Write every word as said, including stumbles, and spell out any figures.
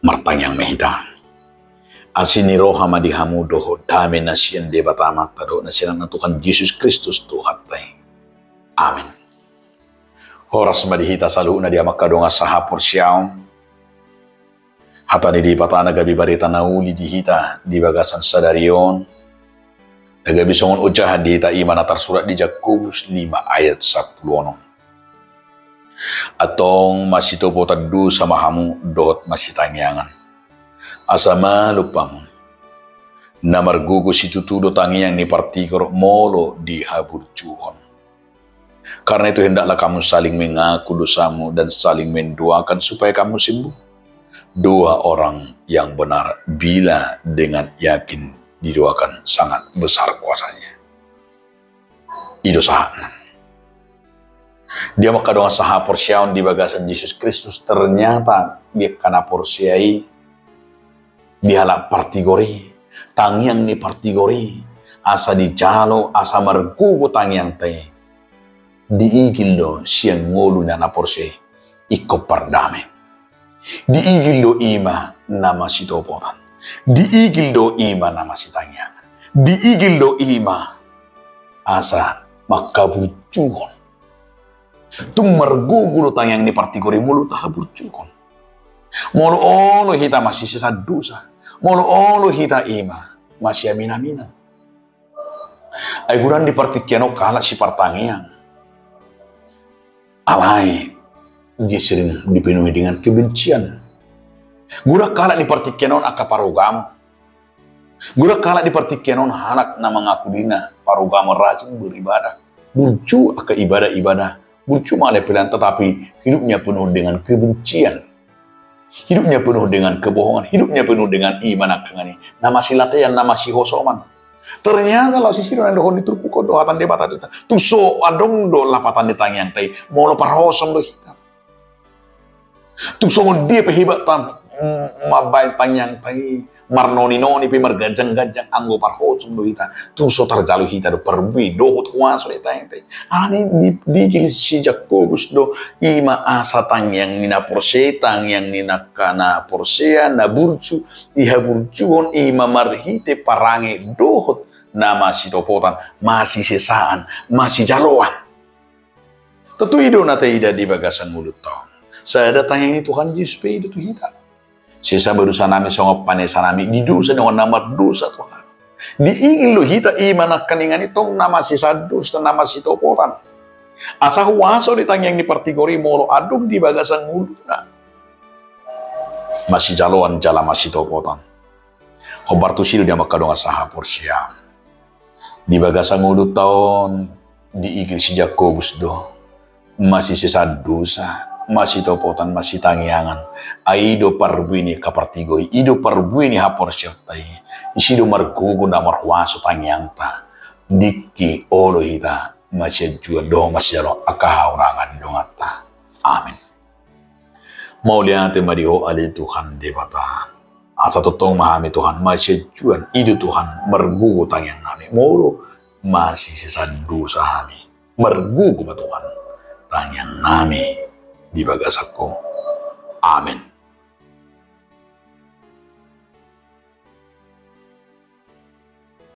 Martangiang ma hita. Asi ni roha ma di hamu dohot dame na sian Debata Amanta dohot na sian Anakna Tuhan Jesus Kristus Tuhanta i. Amen. Horas ma di hita saluhutna di hamu angka dongan sahaporseaon. Hata ni Debata na gabe barita na uli di hita di bagasan sadari on, na gabe songon ojahan di hita, i ma na tarsurat di Jakobus lima ayat sampulu onom. Antong masitopotan dosa ma hamu dohot masitangiangan, asa malum hamu. Na margogo situtu do tangiang ni partigor molo dihaburjuhon. Karena itu, hendaklah kamu saling mengaku dosamu dan saling mendoakan supaya kamu sembuh. Dua orang yang benar bila dengan yakin didoakan sangat besar kuasanya. I do sahatna. Di hamu angka dongan sahaporseaon di bagasan Jesus Kristus, ternyata di angka na porsea i, di halak partigor i, tangiang ni partigor i, asa dijalo, asa margogo tangiangta i, diigil do sian ngolu ni na porsea i ingkon pardame. Diigil do i ma na masitopotan. Diigil do i ma na masitangiangan. Diigil do i ma asa mangkaburjuhon. Tung margogo do tangiang ni partigor i molo tahaburjuhon. Molo olo hita masisesan dosa. Molo olo hita i ma masiaminaminan. Ai godang di partingkian on halak sipartangiang. Alai dia sering dipenuhi dengan kebencian. Godang halak di partingkian on angka parugamo. Godang halak di partingkian on halak na mangaku dirina parugamo, rajin beribadah, burju angka ibadah-ibadah, burju ma ale pelean, tetapi hidupnya penuh dengan kebencian. Hidupnya penuh dengan kebohongan, hidupnya penuh dengan i ma nangkaningan i na masilatean, na masihosoman. Ternyata laos disi do na nidokhon ni turpuk on do hata ni Debata tu hita. Tung so adong do lapatan ni tangiangta i molo parhosom do hita. Tung songon dia pe hebatna, mm, mambahen tangiangta i, marnoninoni pe, marganjangganjang, anggo parhosom do hita, tung so tarjalo hita do parbue dohot huaso ni tangiangta i. Alani i di, diigil si Jakobus do, i ma asa tangiang ni na porsea, tangiang ni angka na porsea, na burju, dihaburjuhon, i ma marhite parange dohot na masitopotan, masisesaan, masijaloan. Tontu i do na taida di bagasan ngolunta on. Sada tangiang ni Tuhan Jesus pe i do tu hita. Sesa ma dosanami songon panesanami di dosa ni angka na mardosa tu hami. Diigil do hita i ma nangkaningan i tong na masisesaan dosa, na masitopotan. Asa huaso ni tangiang ni partigor i molo adong di bagasan ngoluna. Masijaloan jala masitopotan. Hombar tusi do di hamu angka dongan sahaporseaon. Di bagasan ngolunta on diigil si Jakobus do. Masisesaan dosa, masitopotan, masitangiangan. Ai i do parbue ni angka partigor i, i do parbue ni haporseaonta i. Disi do margogo na marhuaso tangiangta. Dingki olo hita masianjuan dohot masijalo angka hahurangan ni donganta. Amen. Mauliate ma di Ho ale Tuhan Debata. Asa tongtong ma hami Tuhan masianjuan, i do Tuhan margogo tangiangnami molo masisesaan dosa hami. Margogo ma Tuhan tangiangnami di bagasan Ho. Amen.